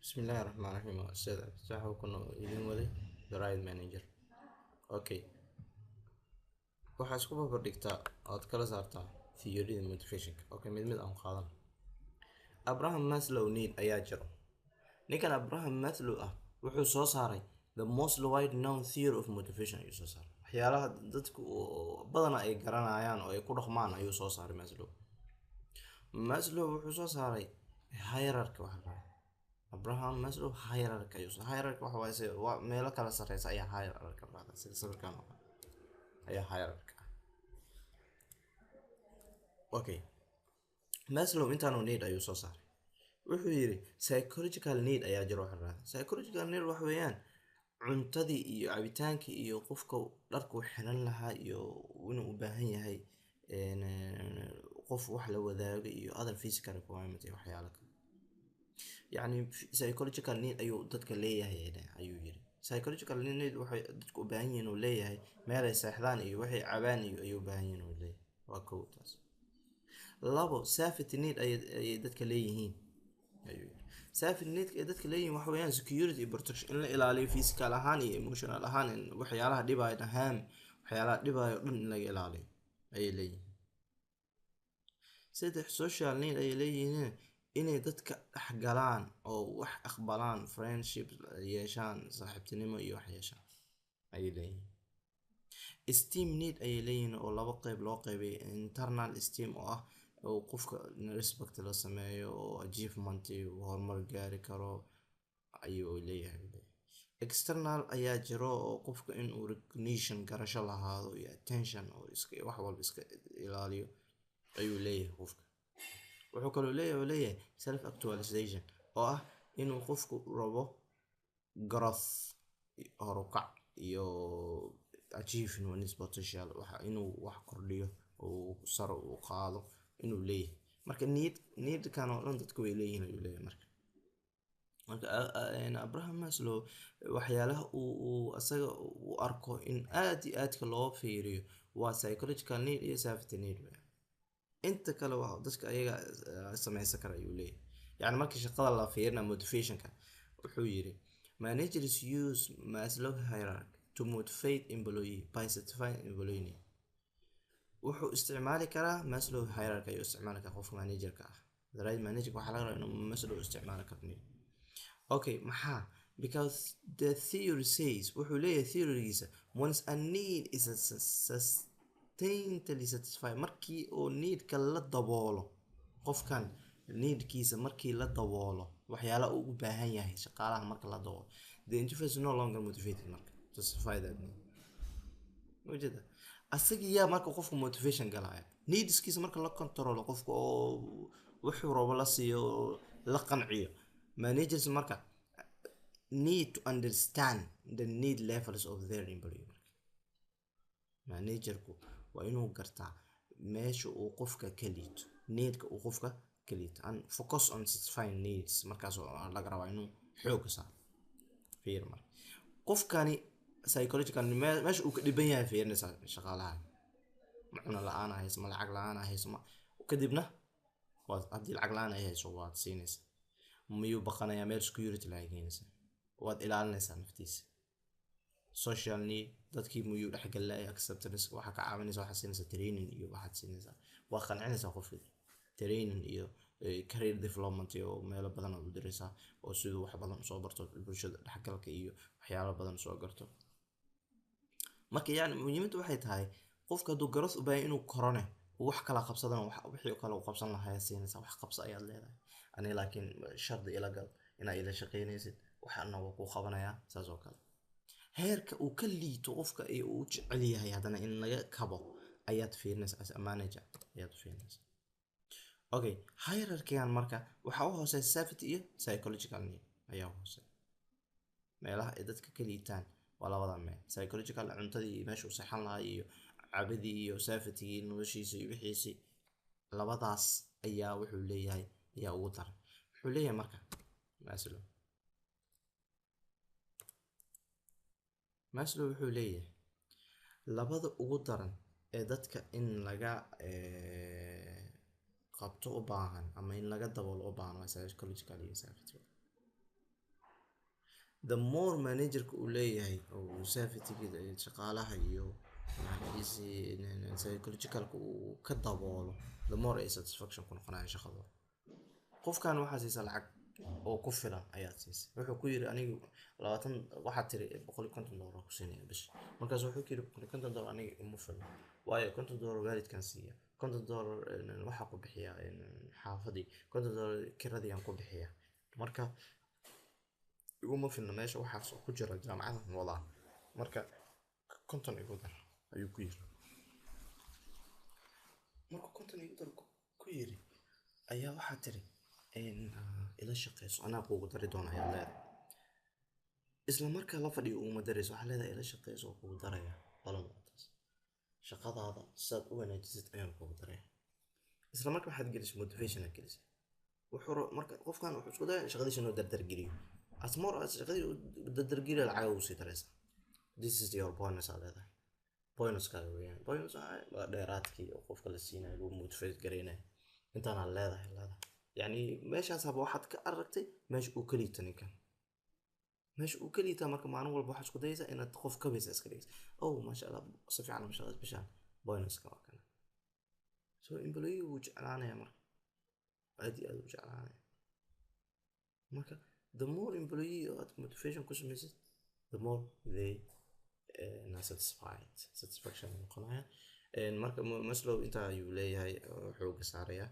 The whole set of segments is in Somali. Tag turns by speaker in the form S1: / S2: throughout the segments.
S1: Bismillahi Raxmaani Raxiim. Waa Ustaad Cabdifataax oo kuna idin waday The Right Manager. Okay, waxaa isku barbar dhigtaa ood kala saartaa theory motivationka. Okay, mid mid aan qaadan. Abraham Maslow need ayaa jiro. Ninkan Abraham Maslow ah wuxuu soo saaray the most wide known theory of motivation ayuu soo saaray. Waxyaalaha dadku badanaa ay garanayaan oo ay ku dhaqmaan ayuu soo saaray Maslow. Maslow wuxuu soo saaray hierarchy waxa la dhaho. Abraham Maslow hierarchy ayuu soo, hierarchy waxa waaye waa meelo kala sareysa ayaa hierarchy la dhahdaa, sida sawirkan oo kale ayaa hierarchy ah. Okay, Maslow intaanu need ayuu soo saaray. Wuxuu yiri psychological need ayaa jiro waxa la dhahdaa. Psychological need waxa weeyaan cuntadii iyo cabitaankii iyo qofka dharku xiran lahaa iyo inuu u baahan yahay qof wax la wadaago iyo other physical requirement iyo waxyaalo kale. Yacni psychological need ayuu dadka leeyahay ayuu yiri. Psychological need waxay dadku u baahan yihiin uu leeyahay meel ay seexdaan iyo waxay cabaan iyo ayuu u baahan yihiin uu leeyahay. Waa kow taas. Labo, safety need ayay dadka leeyihiin ayuu yiri. Safety need ay dadka leeyihiin waxa weeyaan security iyo protection, in la ilaaliyo physical ahaan iyo emotional ahaan, in waxyaalaha dhibaayo harm, waxyaalaha dhibaayo dhan in laga ilaaliyo ayay leeyihiin. Saddex, social need ayay leeyihiin, inay dadka dhexgalaan oo wax aqbalaan, friendship yeeshaan, saaxiibtinimo iyo wax yeeshaan ayay leeyihiin. Esteem need ayay leeyihiin oo laba qeyb loo qeybay: internal esteem oo ah oo qofka respect la sameeyo oo achievement iyo horumar gaari karo ayuu leeyahay. External ayaa jiro oo qofka inuu recognition, garasho lahaado iyo attention oo iska wax walba iska ilaaliyo ayuu leeyahay qofka. Wuxuu kaloo leeyahay self actualization oo ah inuu qofku rabo growth, horukac iyo achieving one's potential, waxa inuu wax kordhiyo oo sare u qaado inuu leeyahay. Marka needkan oo dhan dadku way leeyihiin ayuu leeyahay. Marka Abraham Maslow waxyaalaha uu asaga u arko in aad iyo aadka loo fiiriyo waa psychological need iyo safety need. Inta kale waa dadka ayaga sameysan kara ayuu leeyahay. Yacni markii shaqada la fiirina motivationka, wuxuu yiri managers use Maslow hierarchy to motivate employee by satisfying employee need. Wuxuu isticmaali karaa Maslow hierarchy ayuu isticmaali karaa qofka managerka ah. The right manager waxaa laga rabaa inuu Maslow isticmaali karo. Okay, maxaa? Because the theory says, wuxuu leeyahay theorygiisa, once a need is sustainably satisfied, markii oo needka la daboolo, qofkan needkiisa markii la daboolo, waxyaalaha uu u baahan yahay shaqaalaha marka la daboolo, the individual is no longer motivated marka to satisfy that need. Ujeeda asagii yaa marka qofku motivation galaya needskiisa marka la controlo qofka oo wuxuu rabo la siiyo oo la qanciyo. Managers marka need to understand the need levels of their employee. Marka managerku waa inuu gartaa meesha uu qofka ka liito, needka uu qofka ka liito, and focus on satisfying needs. Markaas oo laga rabaa inuu xooga saaro. Fiir marka qofkani psychological meesha uu ka dhiban yahay fiirinaysaa shaqaalaha: ma cuno la-aan hayso, ma lacag la-aan hayso, ma kadibna waad haddii lacag la-aan ay hayso waad siinaysaa, miyuu baqanayaa, meel security laga keenaysaa, waad ilaalinaysaa naftiisa. Social need, dadkii miyuu dhexgalaya, acceptance waxaa ka caawinaysa, waxaad siinaysaa training iyo waxaad siinaysaa, waa qancinaysaa qofkii, training iyo career development iyo meelo badan aad u diraysaa oo siduu wax badan usoo barto, bulshada dhexgalka iyo waxyaalo badan usoo garto. Marka yani muhiimaddu waxay tahay qofka hadduu growth u baahan inuu korone uu wax kala qabsadana, wixii kale uu qabsan lahaa ayaad siinaysaa, wax qabso ayaad leedahay ani, laakiin shardi ila gal inaa ila shaqeynaysid, waxaana waa kuu qabanayaa. Saas oo kale heerka uu ka liito qofka iyo uu jecel yahay haddana in laga kabo ayaad fiirinaysaa, as a manager ayaad fiirinaysaa. Okay, hierarchygan marka waxaa u hooseeya safety iyo psychological need ayaa u hooseeya. Meelaha ay dadka ka liitaan waa labada meel: psychological, cuntadii iyo meesha uu seexan lahaa iyo cabadii, iyo safetygii noloshiisa iyo wixiisii. Labadaas ayaa wuxuu leeyahay ayaa ugu daran, wuxuu leeyahay marka Maslow. Maslow wuxuu leeyahay labada ugu daran ee dadka in laga qabto u baahan ama in laga daboolo u baahan waa psychological iyo safety. The more managerka uu leeyahay oo safety-ga shaqaalaha iyo magaciisi psychologicalka uu ka daboolo, the more ay satisfaction ku noqonayaan shaqadooda. Qofkan waxaa siisa lacag oo ku filan ayaad siisay. Wuxuu ku yiri, "Anigu 20," waxaad tiri, "$150 ku siinaya bish." Markaas wuxuu ku yiri, "$150 aniga uma filna, waayo $50 waalidkan siiya, $50 waxaa ku bixiya xaafadii, $50 kiradii aan ku bixiya, marka iguma filna meesha waxaas oo ku jira, jaamacadan wadaa, marka 50 igu dar," ayuu ku yiri. Markuu "50 igu dar" ku yiri ayaa waxaa tiri, "Ila shaqeyso, anaa kuugu dari doona," ayaad leedahay. Isla markaa la fadhiyo uguma darayso. Waxaa leedahay, "Ila shaqeyso oo kugu daraya, balan waa taas, shaqadaada sidaad u wanaajisid ayaan kugu daraya." Isla marka waxaad gelisay motivation aad gelisay. Wuxuu marka qofkan wuxuu isku daya shaqadiisa inuu dardargeliyo. As more as shaqadii uu dardargeliyo, lacag ugu sii daraysa. "This is your bonus," aad leedahay. Bonuskaaga weeyaan. Bonus waa dheeraadkii oo qofka la siinayo, lagu motivate gareynayo. Intaanaad leedahay. Yacni meeshaas haba waxaad ka aragtay meesha uu ka liito ninkan, meesha uu ka liitaa. Marka maalin walba waxaad isku dayaysaa inaad qof kabaysa iska dhigaysa. "Oh, maasha Allah, si fiican uma shaqays bishaan, bonuska waa kana." So employee wuu jeclaanaya marka, aad iyo aad u jeclaanaya. Marka the more employee oo aad motivation ku samaysid, the more they satisfied, satisfaction ay noqonaya. Marka Maslow intaa ayuu leeyahay oo xooga saaraya.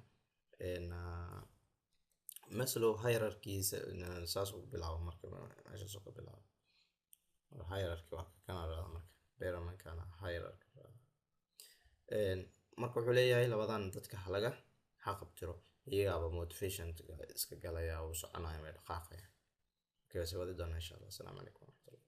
S1: Maslow hierarchies saas uu bilaabo. Marka meeshaas uu ka bilaabo hierarchy waa kana rada. Marka pyramid-kana hierarchy rada. Marka wuxuu leeyahay labadan dadka halaga haqabtiro, iyagaaba motivation iska galaya, uu soconaya, way dhaqaaqaya. Okay, waa sii wadi doonaa insha Allah. Asalaamu calaykum waraxmatullah.